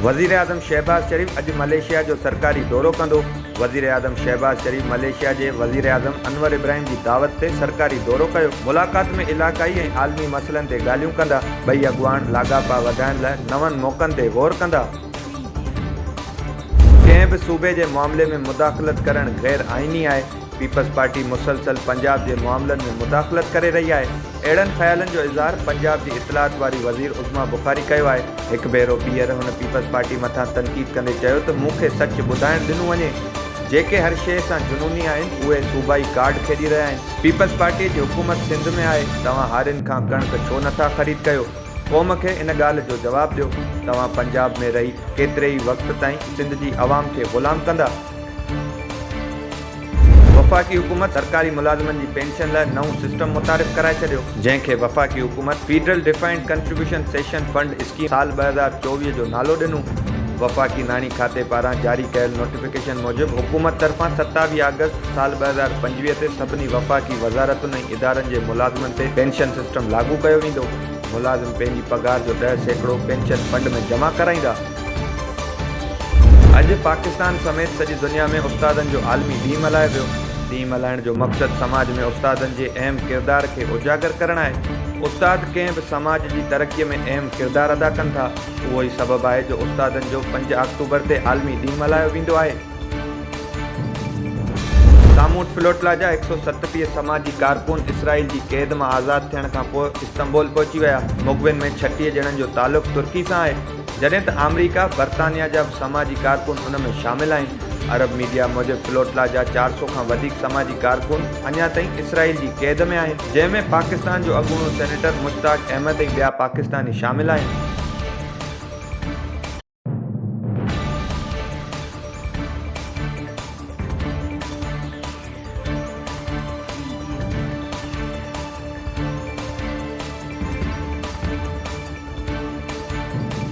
وزيراعظم شهباز شريف اڄ ملائيشيا جو سرڪاري دورو ڪندو. وزيراعظم شهباز شريف ملائيشيا جي وزيراعظم انور ابراهيم جي دعوت تي سرڪاري دورو ڪيو. ملاقات ۾ علائقائي ۽ عالمي مسئلن تي ڳالهيون ڪندا. ٻئي اڳواڻ لاڳاپا وڌائڻ لاء نون موقعن تي غور ڪندا. ڪنهن به صوبي جي معاملي ۾ مداخلت ڪرڻ غير آئيني آهي، پيپلز پارٽي مسلسل پنجاب جي معاملن ۾ مداخلت ڪري رهي آهي. اهڙن خيالن جو اظهار پنجاب جي اطلاعات واري وزير عظميٰ بخاري ڪيو آهي. هڪ ڀيرو ٻيهر هن پيپلز پارٽي مٿان تنقيد ڪندي چيو ته مون کي سچ ٻڌائڻ ڏنو وڃي، جيڪي هر شيء سان جنوني آهن اهي صوبائي ڪارڊ کيڏي رهيا آهن، پيپلز پارٽي جي حڪومت سنڌ ۾ آهي، توهان هارين کان ڪڻڪ ڇو نٿا خريد ڪيو، قوم کي ان ڳالهه جو جواب ڏيو، توهان پنجاب ۾ رهي ڪيتري ئي وقت تائين سنڌ جي عوام کي غلام ڪندا. وفاقي حڪومت سرڪاري ملازمن جي پينشن لاء نئون سسٽم متعارف ڪرائي ڇڏيو، جنهن کي وفاقي حڪومت federal defined contribution cession fund scheme سال 2024 جو نالو ڏنو. وفاقي ناڻي کاتي پاران جاري ڪيل نوٽيفڪيشن موجب حڪومت طرفان 27 آگسٽ سال 2025 تي سڀني وفاقي وزارتن ۽ ادارن جي ملازمن تي پينشن سسٽم لاڳو ڪيو ويندو. ملازم پنهنجي پگهار جو 10% پينشن فنڊ ۾ جمع ڪرائيندا. اڄ پاڪستان سميت سڄي دنيا ۾ استادن جو عالمي ڏينهن ملهايو ويو. ڏينهن ملهائڻ جو مقصد سماج ۾ استادن جي اهم ڪردار کي اجاگر ڪرڻ آهي. استاد ڪنهن به سماج جي ترقي ۾ اهم ڪردار ادا ڪن ٿا. اهو ئي سبب آهي جو استادن جو پنج آڪٽوبر تي عالمي ڏينهن ملهايو ويندو آهي. سامونڊ فلوٽلا جا 127 سماجي ڪارڪن اسرائيل جي قيد مان آزاد ٿيڻ کانپوء استنبول پهچي ويا. مغوين ۾ 36 ڄڻن جو تعلق ترڪي سان آهي. جڏهن ته آمريڪا، برطانيا جا به سماجي ڪارڪن ان ۾ شامل آهن. عرب ميڊيا موجب فلوٽلا جا 400 کان وڌيڪ سماجي ڪارڪن اڃا تائين اسرائيل جي قيد ۾ آهن، جنهن ۾ پاڪستان جو اڳوڻو سينيٽر مشتاق احمد ۽ ٻيا پاڪستاني شامل آهن.